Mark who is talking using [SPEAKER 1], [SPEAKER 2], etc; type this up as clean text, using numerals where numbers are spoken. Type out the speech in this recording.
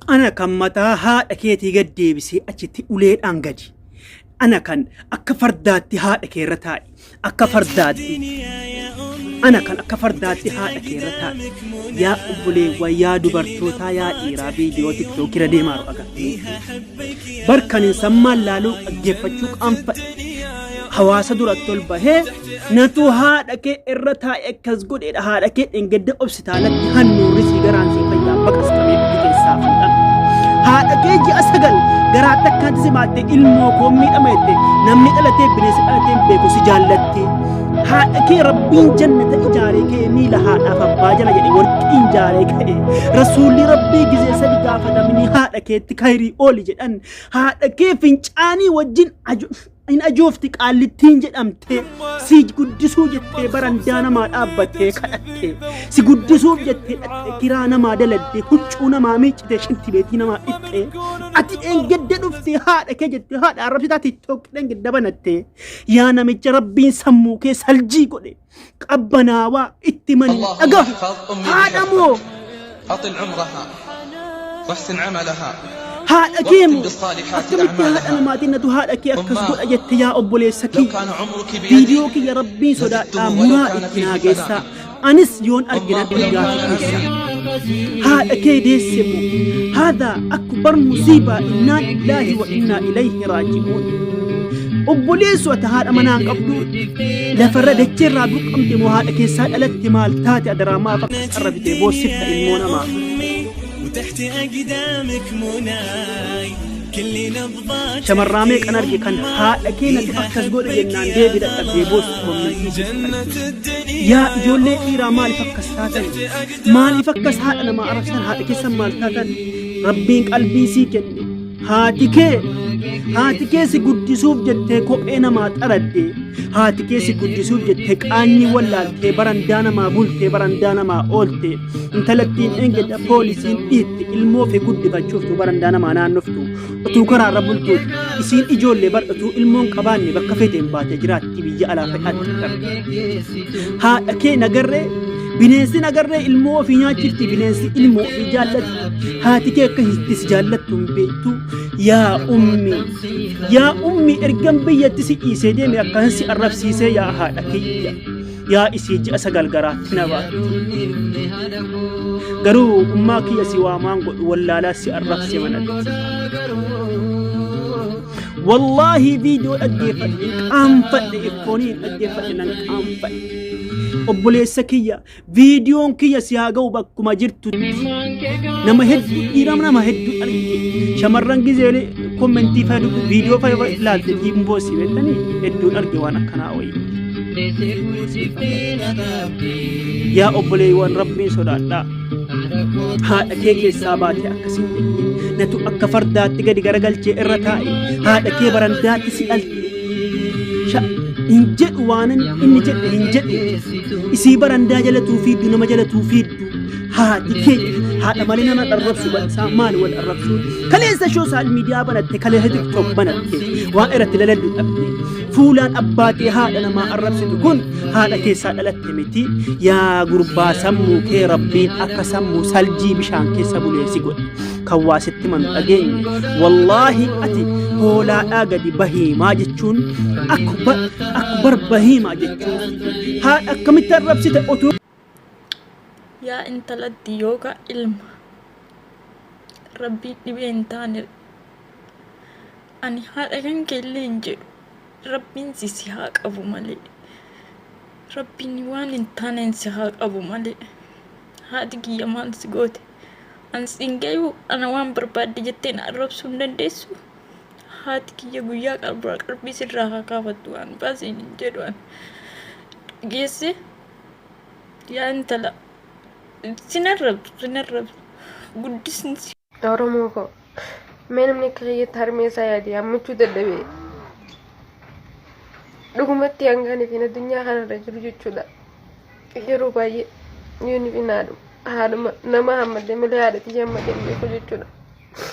[SPEAKER 1] Ana kan mataa haadha keetii gad deebisee achitti uleedhaan gadi. Ana kan akka fardaatti haadha kee irra taa'e. Akka fardaatti. Ana kan akka fardaatti haadha kee irra taa'e. Yaa obboleewwan, yaa dubartootaa, yaa dhiiraa viidiyoo tiktookii irra deemaa jiru agartanii. Bar kan hin sammaan laaluu dhaggeeffachuu qaanfadhe. Hawaasa duratti ol bahee natu haadha kee irra taa'e akkas godheedha haadha kee dheengadda obsitaalatti hannuurri sii garaan sii fayyaa baqas qabee biyya keessaa fuudhan. Haadha kee ji'a 9 garaatti akkanatti si baattee ilmoo koo miidhama jette namni dhalatee bineensi dhalatee hin beeku si jaallatte. Haadha kee rabbiin jannata ijaaree ka'e miila haadhaaf abbaa jala jedhe warqiin ijaaree ka'e rasuulli rabbii gizee sadi gaafatamanii haadha keetti kayrii ooli jedhan haadha kee fincaanii wajjin hin ajoofti qaallittiin jedhamtee si guddisuu jettee barandaa namaa dhaabbattee kadhattee si guddisuuf jettee dhaqxee kiraa namaa daladdee huccuu namaa miiccitee shinti beetii namaa dhixxee ati dheengadda dhuftee haadha kee jettee haadha arrabsitaa tiktook dheengadda banattee yaa namicha rabbiin sammuu kee saljii godhe qabbanaawaa itti mani
[SPEAKER 2] اللهم
[SPEAKER 1] dhagahu
[SPEAKER 2] احفظ أمي
[SPEAKER 1] haadha moo
[SPEAKER 2] بحفظك أطل عمرها واحسن عملها
[SPEAKER 1] haadha kee
[SPEAKER 2] واختم
[SPEAKER 1] moo
[SPEAKER 2] بالصالحات
[SPEAKER 1] akkamitti haadha
[SPEAKER 2] أعمالها
[SPEAKER 1] namaatiin natu haadha kee akkas
[SPEAKER 2] أماه
[SPEAKER 1] godha jette yaa obboleessa
[SPEAKER 2] لو
[SPEAKER 1] kiyya
[SPEAKER 2] كان عمرك بيدي
[SPEAKER 1] viidiyoo kiyya rabbiin
[SPEAKER 2] لزدته
[SPEAKER 1] sodaadhaa
[SPEAKER 2] ولو
[SPEAKER 1] muraa
[SPEAKER 2] كان
[SPEAKER 1] itti
[SPEAKER 2] فيه
[SPEAKER 1] naa geessaa
[SPEAKER 2] فناء
[SPEAKER 1] anis yoon arge nan
[SPEAKER 2] أماه لو
[SPEAKER 1] ergaa
[SPEAKER 2] كان
[SPEAKER 1] fi
[SPEAKER 2] عمري
[SPEAKER 1] keessa haadha kee deesse moo haadha akbar musiibaa innaa lillaahi wa innaa ilayhi raaji'uun obboleessu ati haadha manaa hin qabdu lafarra dacheerraa buqqamte moo haadha keessaa dhalatte maal taate adaraa maaf akkas arrabitee boossifta ilmoo namaa
[SPEAKER 3] وتحت أقدامك مناي كل نبضات
[SPEAKER 1] Shamarraa meeqan arge kan haadha kee natu akkas godhe jennaan deebi dadhabdee boossu kommentii sitti arge. Yaa ijoollee dhiiraa maaliif akkas taatan? Maaliif akkas haadha namaa arrabsitan? Haadha keessan maal taatan? Rabbiin qalbii sii kenne. Haati kee haati kee si guddisuuf jettee kophee namaa xaradde. Haati kee si guddisuuf jettee qaanyii wallaaltee barandaa namaa bultee barandaa namaa oolte. Intalattiin dheengadda poolisiin dhiitti ilmoo fi guddifachuuf utuu barandaa namaa naannoftu utuu karaarra bultuuti. Isiin ijoollee bar utuu ilmoon qabaanne bakka feeteen baatee jiraatti biyya alaa fedhaatti qabdi. Haadha kee nagarree bineensi nagarree ilmoo ofii nyaachifti bineensi ilmoo ofii jaallatti. Haati kee akka itti si jaallattu hin beektu. Yaa ummi yaa ummi ergan biyyatti si dhiisee deeme akkan si arrabsiisee yaa haadha kiyya. Yaa isii ji'a 9 garaatti na baatte. Garuu ummaa kiyya si waamaan godhu wallaalaa si arrabse manatti. Wallaahi viidiyoo dhaggeeffadhe qaanfadhe iffooniin dhaggeeffadhe nan qaanfadhe. Obboleessa kiyya viidiyoon kiyya si haa ga'u bakkuma jirtutti. Nama hedduu dhiira nama hedduu arge. Shamarran gizee kommentii fayyadu viidiyoo fayyadu ilaalte hin boossi beektanii hedduun arge waan akkanaa wayii. Yaa obboleewwan rabbiin sodaadhaa. Haadha kee keessaa baatee akkasiin jette. Natu akka fardaatti gadi garagalchee irra taa'e. Haadha kee barandaatti si dhalte. Hin jedhu waan inni jedhe hin jedhu. Isii barandaa jalatuu fiiddu nama jalatuu fiiddu. Haati kee haadha malee nama arrabsu isaa maali wal arrabsu? Kaleessa sooshaal miidiyaa banatte kaleessa tiktook banatte waan irratti laladdu dhabde. Fuulaan abbaa kee haadha namaa arrabsitu kun haadha keessaa dhalatte miti. Yaa gurbaa sammuu kee rabbiin akka sammuu saljii bishaan keessa bulee si godhe. Kan waa sitti manu dhageenye. Wallaahi ati hoolaadhaa gadi bahiimaa jechuun akbar bahiimaa jechuun haadha akkamitti arrabsite utuu
[SPEAKER 4] Yaa intalatti yookaan ilma rabbiin dhibee hin taane ani haadha kan kee illee hin jedhu rabbiin si si haa qabu malee rabbiin waan hin taaneen si haa qabu malee haati kiyya maal si goote an siin gayuu ana waan barbaadde jettee na arrabsuu hin dandeessu haati kiyya guyyaa qalbii qalbii sirraa haa kaafattu waan baasiin hin jedhu an geesse yaa intala sin arrabsu sin arrabsu guddisni si
[SPEAKER 5] Oromoo koo mee namni akka kiyyatti harmee isaa yaade hammachuu dadhabee dhugumatti hanga ani fi addunyaa kanarra jiru jechuudha. Yeroo baay'ee yoon fi haadhuma nama hammadde malee haadha tiyya hammadde hin beeku jechuudha.